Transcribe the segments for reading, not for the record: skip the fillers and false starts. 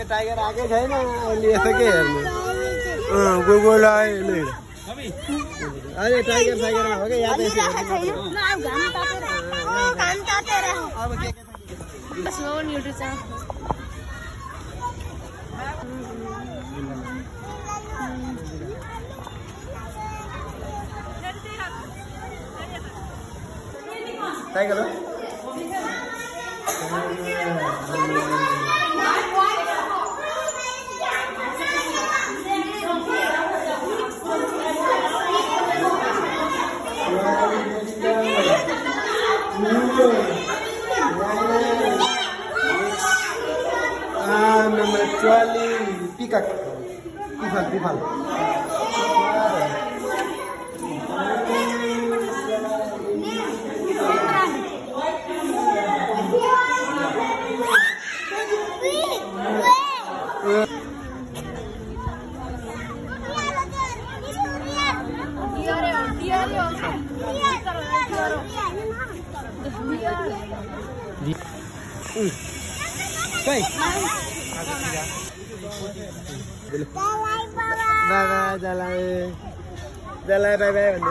Tiger आएकै छैन अहिले यसो के हेर्नु गोगोल अहिले टाइगर टाइगरमा हो क्या याद अब के टाइगर हो Number 12 peacock. Pifal. Bye bye bye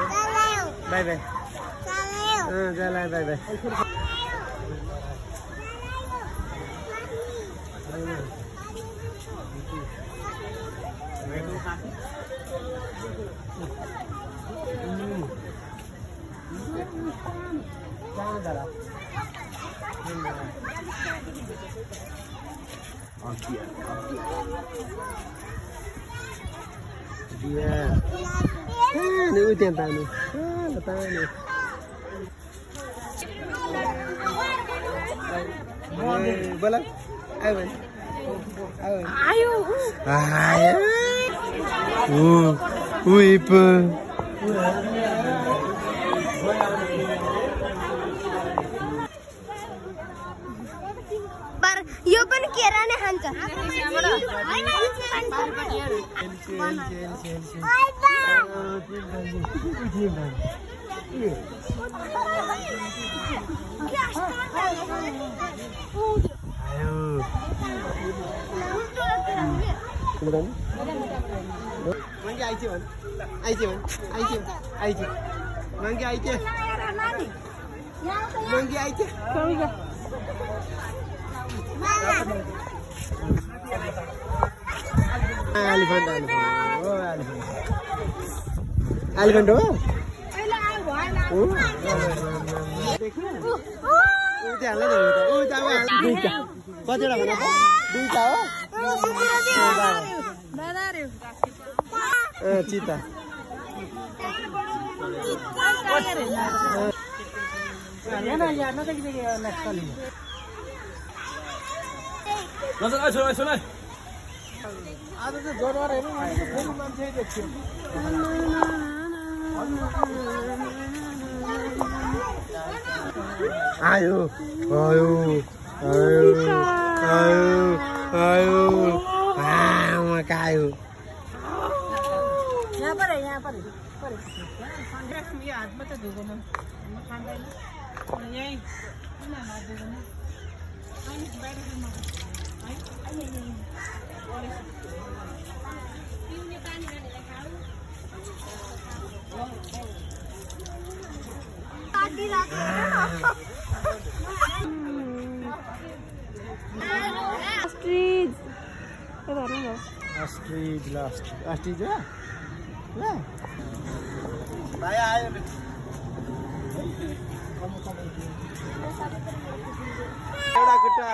Nữ tiền tài này, là ta này. Bala, Ivan. Whip. पर यो पनि केरा नै खान्छ Elephant हो? कतिवटा भन दुईटा हो? चिता आज चाहिँ जनावरहरू मान्छे देख्छु आयो आयो आयो आयो आयो आयो यहाँ पर यो हातमा त धुदैन खाँदैन यही Ostrich ya? Ya. Saya ayo. Ada kuda.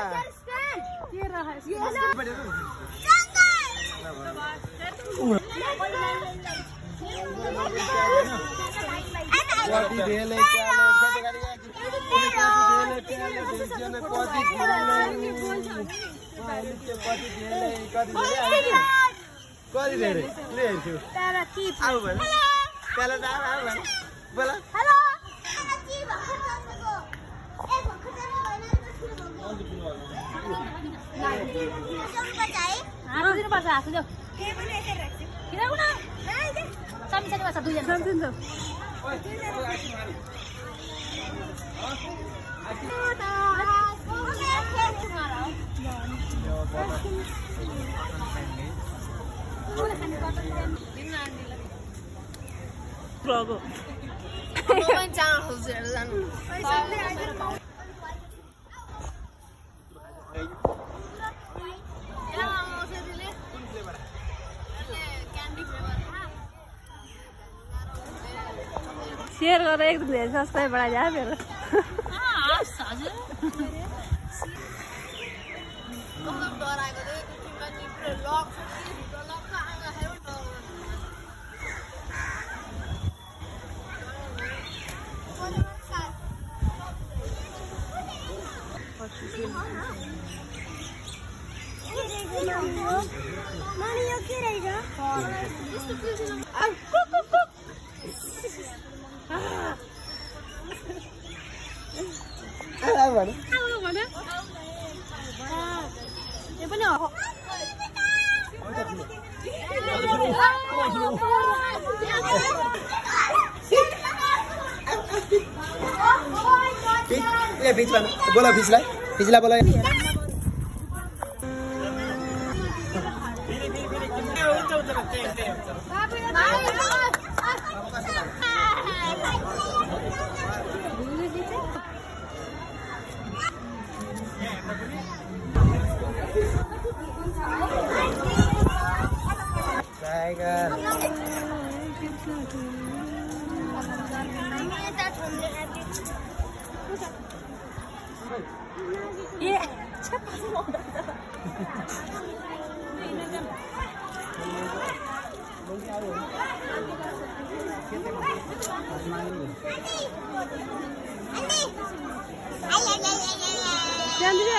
Share गरेर एक धेरै सस्तै बढा जा मेरो Mami, yo quiero ir. बोला पिछला बोला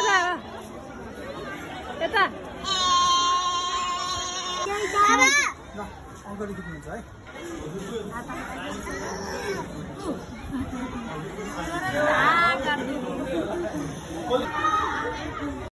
Baba.